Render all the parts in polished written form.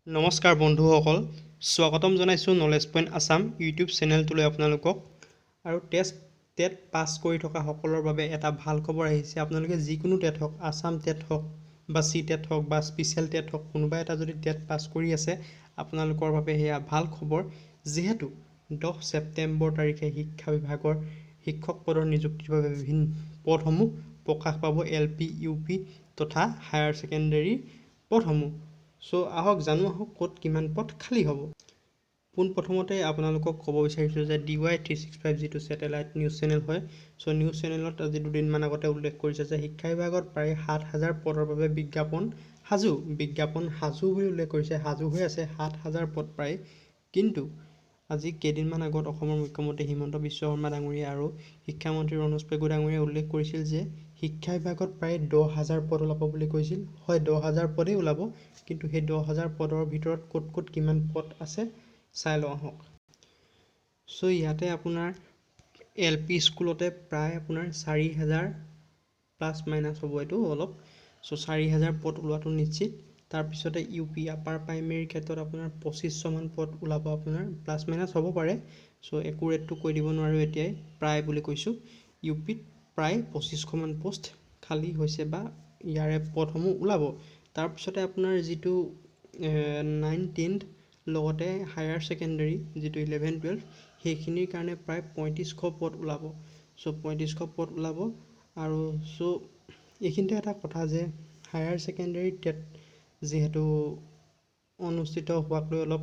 নমস্কাৰ বন্ধুসকল, স্বাগতম জনাইছোঁ নলেজ পইণ্ট আছাম ইউটিউব চেনেলটোলৈ আপোনালোকক। আৰু টেট পাছ কৰি থকা সকলৰ বাবে এটা ভাল খবৰ আহিছে। আপোনালোকে যিকোনো টেট হওক, আছাম টেট হওক বা চি টেট হওক বা স্পেচিয়েল টেট হওক, কোনোবা এটা যদি টেট পাছ কৰি আছে, আপোনালোকৰ বাবে সেয়া ভাল খবৰ, যিহেতু 10 ছেপ্টেম্বৰ তাৰিখে শিক্ষা বিভাগৰ শিক্ষক পদৰ নিযুক্তিৰ বাবে বিভিন্ন পদসমূহ প্ৰকাশ পাব, এল পি, ইউ পি তথা হায়াৰ ছেকেণ্ডেৰী পদসমূহ। চ' আহক জানো আহক ক'ত কিমান পদ খালী হ'ব। পোনপ্ৰথমতে আপোনালোকক ক'ব বিচাৰিছোঁ যে ডি ৱাই 365 যিটো ছেটেলাইট নিউজ চেনেল হয়, চ' নিউজ চেনেলত আজি দুদিনমান আগতে উল্লেখ কৰিছে যে শিক্ষা বিভাগত প্ৰায় 7000 পদৰ বাবে বিজ্ঞাপন সাজু, বিজ্ঞাপন সাজু বুলি উল্লেখ কৰিছে। সাজু হৈ আছে 7000 পদ প্ৰায়। কিন্তু আজি কেইদিনমান আগত অসমৰ মুখ্যমন্ত্ৰী হিমন্ত বিশ্ব শৰ্মা ডাঙৰীয়া আৰু শিক্ষামন্ত্ৰী ৰণোজ পেগু ডাঙৰীয়াই উল্লেখ কৰিছিল যে শিক্ষা বিভাগত প্ৰায় 10,000 পদ ওলাব বুলি কৈছিল। হয়, 10,000 পদেই ওলাব, কিন্তু সেই 10,000 পদৰ ভিতৰত ক'ত ক'ত কিমান পদ আছে চাই লওঁ আহক। চ' ইয়াতে আপোনাৰ এল পি স্কুলতে প্ৰায় আপোনাৰ 4000, প্লাছ মাইনাছ হ'ব এইটো অলপ, চ' 4000 পদ ওলোৱাটো নিশ্চিত। তাৰপিছতে ইউ পি, আপাৰ প্ৰাইমেৰীৰ ক্ষেত্ৰত আপোনাৰ 2500মান পদ ওলাব আপোনাৰ, প্লাছ মাইনাছ হ'ব পাৰে। চ' একুৰেটটো কৈ দিব নোৱাৰোঁ এতিয়াই, প্ৰায় বুলি কৈছোঁ। ইউ পিত প্ৰায় 2500মান পষ্ট খালী হৈছে বা ইয়াৰে পদসমূহ ওলাব। তাৰপিছতে আপোনাৰ যিটো নাইন, টেন্থ, লগতে হায়াৰ ছেকেণ্ডেৰী যিটো 11, 12, সেইখিনিৰ কাৰণে প্ৰায় 3500 পদ ওলাব। চ' 3500 পদ ওলাব। আৰু চ' এইখিনিতে এটা কথা যে হায়াৰ ছেকেণ্ডেৰী টেট যিহেতু অনুষ্ঠিত হোৱাক লৈ অলপ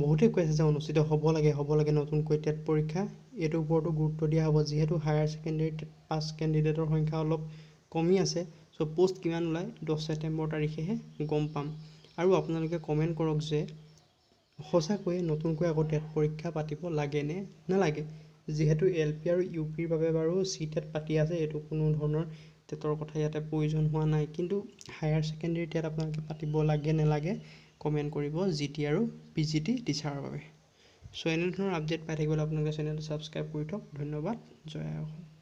বহুতে কৈ আছে যে অনুষ্ঠিত হ'ব লাগে, হ'ব লাগে নতুনকৈ টেট পৰীক্ষা, এইটোৰ ওপৰতো গুৰুত্ব দিয়া হ'ব, যিহেতু হায়াৰ ছেকেণ্ডেৰী টেট পাছ কেণ্ডিডেটৰ সংখ্যা অলপ কমি আছে। চ' পষ্ট কিমান ওলায় 10 ছেপ্টেম্বৰ তাৰিখেহে গম পাম। আৰু আপোনালোকে কমেণ্ট কৰক যে সঁচাকৈয়ে নতুনকৈ আকৌ টেট পৰীক্ষা পাতিব লাগে নে নালাগে? যিহেতু এল পি আৰু ইউ পিৰ বাবে বাৰু চি টেট পাতি আছে, এইটো কোনো ধৰণৰ টেটৰ কথা ইয়াতে প্ৰয়োজন হোৱা নাই। কিন্তু হায়াৰ ছেকেণ্ডেৰী টেট আপোনালোকে পাতিব লাগে নেলাগে কমেণ্ট কৰিব, জি টি আৰু পি জি টি টিচাৰৰ বাবে। চ' এনেধৰণৰ আপডেট পাই থাকিবলৈ আপোনালোকে চেনেলটো ছাবস্ক্ৰাইব কৰি থওক। ধন্যবাদ। জয় আই অসম।